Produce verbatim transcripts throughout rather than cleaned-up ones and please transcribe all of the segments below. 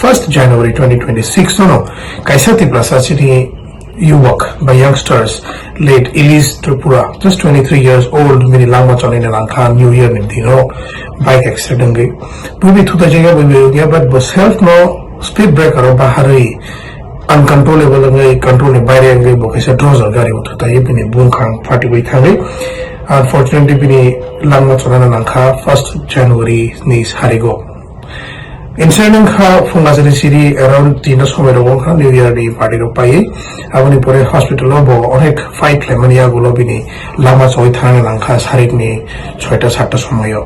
First January twenty twenty-six no kaisa Tiprasa chini yubak ba youngsters late Ilis Tripura, just twenty-three years old, bini langma chonai na langkha New Year ni dino bike accident wngwi. Buibi thutai jaya buibi wngya, but bo self no speed breaker o baharwi uncontrollable wngwi control ni baire wngwi bo kaisa droser gari o thutai bini bungkhang phatwi thangwi. Unfortunately bini langma chonai na langkha first January ni sarigo. Incident wngkha phunga siri siri around tinta somoi rok wngkha New Year ni party rok paiwi. Aboni pore hospital o bo onek fight khlaimani yagulo bini langma choi thangna langkha sarik ni soita satta somoi o.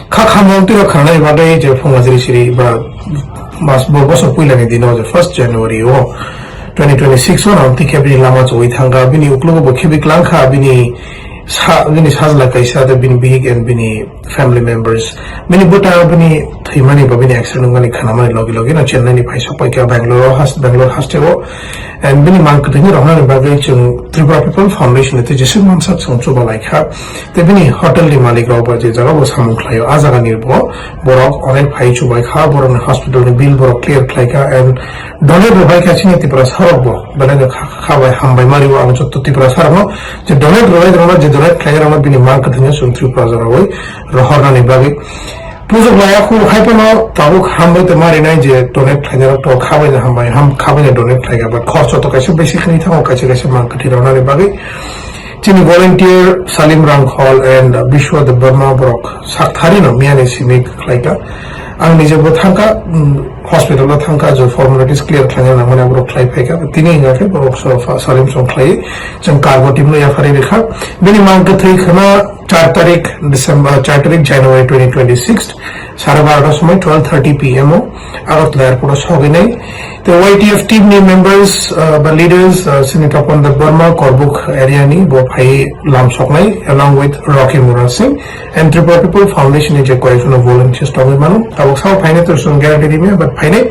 Kha khamrang tiro khanai bagwi je phunga siri siri ba mas bo bosor puila ni dino je first January o twenty twenty-six o nang tikhe bini langma choi thangkha bini uklogo bo khibik langkha bini sa bini sajla kaisa de bini bihik and bini family members. Bini bwta bini thwimani ba bini accident wngmani khanamani logi logi no Chennai ni phai sok paikha Bangalore o has-, Bangalore hasteo. And bini mang kwthwini rohornani bagwi chwng Tripura People Foundation ni twi jeswk mansa chwng chuba laikha. Tei bini hotel ni malik rok ba je jaga bo samung khlaio, a jaga ni bo borok onek phai chubai kha, borok ni hospital ni bill borok clear khlai kha and donate rwbai kha chini Tripura sarok bo belai no kha, kha bai hambai mari o ang jotto Tripura sarok no je donate rwbai rok no je donate khlai rok no bini mang kwthwini chwng Tripura jora bai rohornani bagwi. Pujok laya khu hai phano tabuk hambai tongma rinai je donate khlainai rok to khabai na hambai ham khabai na donate khlai kha, but khorcho to kaisa besi khni thango kaisa kaisa mang kwthwi rwnani bagwi. Chini volunteer Salim Rangkhol and Bishwa Debbarma borok sak thari no miyani simi khlai kha. Ang nije bo thangkha, mm, hospital o thangkha je formalities clear khlaina nangmani borok khlai phai kha. Tini hingkha khe borok so fa-, Salim song khlai chwng cargo team no yaphari rikha. Bini mang kwthwi khna char tarik December, char tarik January twenty twenty-six, sare barota somoi twelve thirty P M o Agartala airport o sogwi nai. Te Y T F team ni members, uh, ba leaders, uh, Sini Tapan Debbarma, Korbuk area ni bo phai lam soknai along with Rocky Murasing and Tripura People Foundation ni je koyekjono volunteers tongwi mano. Tabuk sao phainai to song guarantee rimi, but phainai.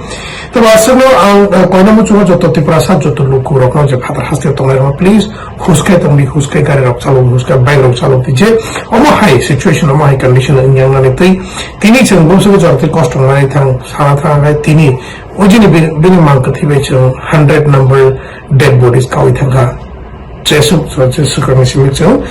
Te aswkno ang, uh, koina muchungo joto Tiprasa, joto luku rokno je phatar haste tongnai rok, please, huskai tongdi, huskai gari rok chalok, huskai bike rok chalok di je omo hai situation, omo hai condition wngya wngnani twi tini chwng bumswk jora twi kosto wngnani thang sana thang hai tini o jini bini, bini mang kwthwi bai chwng hundred number dead bodies kawi thangkha. Jesuk, jesuk ang simi chwng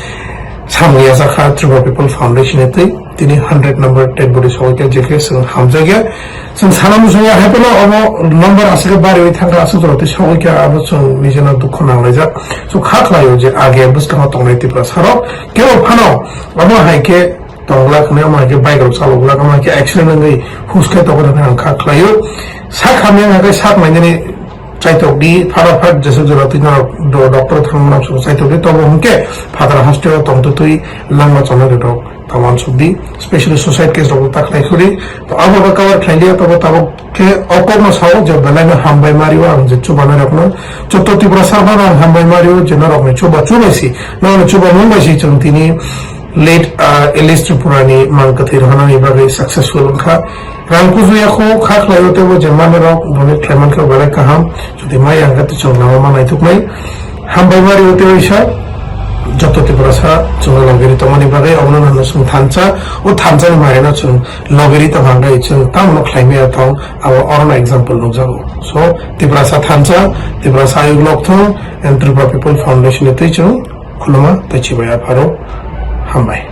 samung yachakha Tripura People Foundation ni twi tini hundred number dead bodies kawi kha, jekhe chwng hamjakya. Chwng sana muchungya hai phano omo number aswk bariwi thangkha, aswk jora twi sogwi kha, abo chwng nijeno dukho nanglaijak. Chwng kha khlaio je age bwskango tongnai Tiprasa rok kebo phano omo hai khe tongla khwnai, omo hai khe bike rok chalokla, omo hai khe accident wngwi huske tokla hwnwi ang kha khlaio. Sak hamya hwnkhe sak mainani chaitok di, phara phat jesuk jora twi norok do-, doctor thangmano chwng chaitok di, tobo hwnkhe phatara hasteo tongtwtwi langma chonai rok. Tamo uansuk di, specially suicide case rok ta khlai khuri. To abo ba cover khlai liya, tobo tabuk khe o kokno sao je belai no hambai mario ang je chubanai rokno. Chotto Tiprasa phano ang hambai mario je norok ni chuba chubai si, norok ni chuba mung bai si chwng tini late, ah, Ilis Tripura ni mang kwthwi rohornani bagwi successful wngkha. Rang kujuya kho kha khlaio tebo je manwi rok boni khlai mankha belai kaham. Jodi mai ang khe to chwng lama ma naithoknai. Hambai mari o tei waisa joto Tiprasa chwngno logiri tongmani bagwi obono nang chwng thansa, o thansani marino chwng logiri tongkha hwnkhe chwng tamo khlaimaya thong, abo orono example nukjago. So, Tiprasa thansa, Tiprasa ayuk lok thung, and Tripura People Foundation ni twi chwng khuluma tei chibai apharo hambai.